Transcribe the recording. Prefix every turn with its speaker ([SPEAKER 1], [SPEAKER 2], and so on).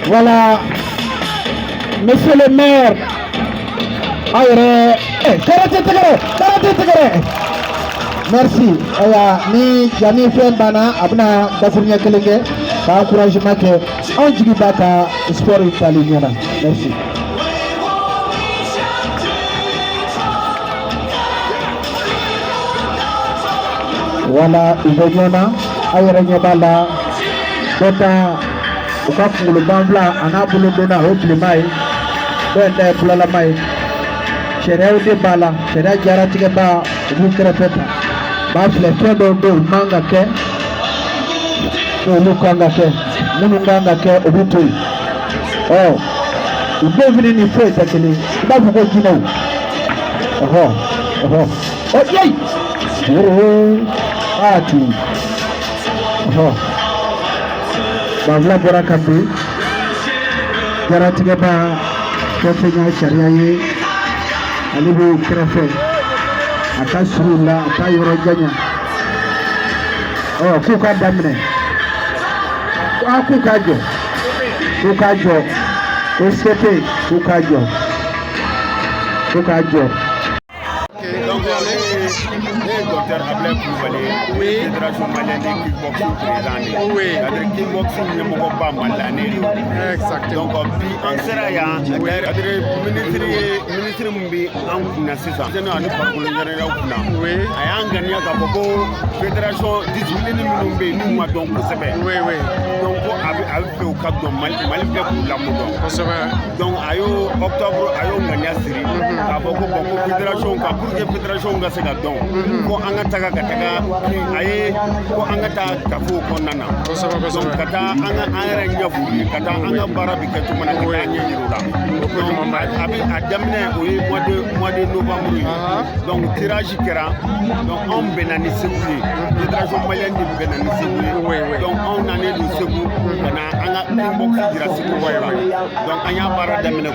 [SPEAKER 1] Voilà, monsieur le maire, aw yɛrɛ karate tɛgɛrɛ, karate tɛgɛrɛ. Merci. Ayiwa, ni yanni fɛn banna, a bɛna dakuruɲɛ kelen kɛ ka encouragement kɛ. Anw jigi b'a ka sport in taali ɲɛ na. Merci. Wala u bɛ ɲɔgɔn na, aw yɛrɛ ɲɛ b'a la, dɔ ta u ka kunkolo banfila a n'a bolo donna, o ye bilenman ye, dɔ in ta ye bulalama ye. Sariyaw de b'a la, sariya jaratigɛba u b'u kɛrɛfɛ ta b'a filɛ. Fɛn dɔw bɛ yen, u man ka kɛ, n'olu kan ka kɛ, minnu kan ka kɛ, o b'u to yen. Ɔ u denw fana ni foyi tɛ kelen, i b'a fɔ ko jinɛw. Ɔhɔ ɔhɔ, ɔ yeyi woro aa tu, ɔhɔ, banfula bɔra ka bin. Jaratigɛba fɛn fɛn y'a sariya ye, ale b'o kɛrɛfɛ, a ka surun la, a t'a yɔrɔ janya. Ɔ k'u k'a daminɛ, a k'u k'a jɔ, k'u k'a jɔ, ko se tɛ yen, k'u k'a jɔ, k'u k'a jɔ.
[SPEAKER 2] Donc, ne ye docteur Ablaye Kulubali ye.
[SPEAKER 3] Oui.
[SPEAKER 2] Fédération malienne de kickboxing président de ye.
[SPEAKER 3] Oui.
[SPEAKER 2] C'est-à-dire kickboxing ɲɛmɔgɔba Mali la, ne de y'o ye.
[SPEAKER 3] Exactement.
[SPEAKER 2] Donc bi an sera yan, c'est-à-dire ministre ye, ministre min bɛ an kunna sisan, denmisɛnninw ani farikolo ɲɛnajɛw kunna.
[SPEAKER 3] Oui.
[SPEAKER 2] A y'an ŋaniya k'a fɔ ko fédération discipline minnu bɛ yen n'u ma dɔn kosɛbɛ.
[SPEAKER 3] Oui.
[SPEAKER 2] Donc ko a bɛ fɛ u ka dɔn, Mali bɛɛ k'u lakodɔn.
[SPEAKER 3] Kosɛbɛ.
[SPEAKER 2] Donc a y'o octobre, a y'o ŋaniya siri k'a fɔ ko bon, ko fédération ka, pour que fédération ka se ka dɔn, ko an ka taga ka taga a ye ko an ka taa kafow kɔnɔna na.
[SPEAKER 3] Kosɛbɛ
[SPEAKER 2] Donc
[SPEAKER 3] kosɛbɛ.
[SPEAKER 2] ka taa an ka an yɛrɛ ɲɛf'u ye, ka taa an ka baara bɛ kɛ cogo min na, ka taa ɲɛ yir'u la. Donc a bɛ a daminɛ, o ye mois de novembre ye. Donc tirage kɛra, donc anw bɛnna ni Segu ye, fédération malienne de bɛnna ni Segu ye. Donc anw nanen don Segu ka na an ka kickbox jira Segu la. Donc an y'a baara daminɛ.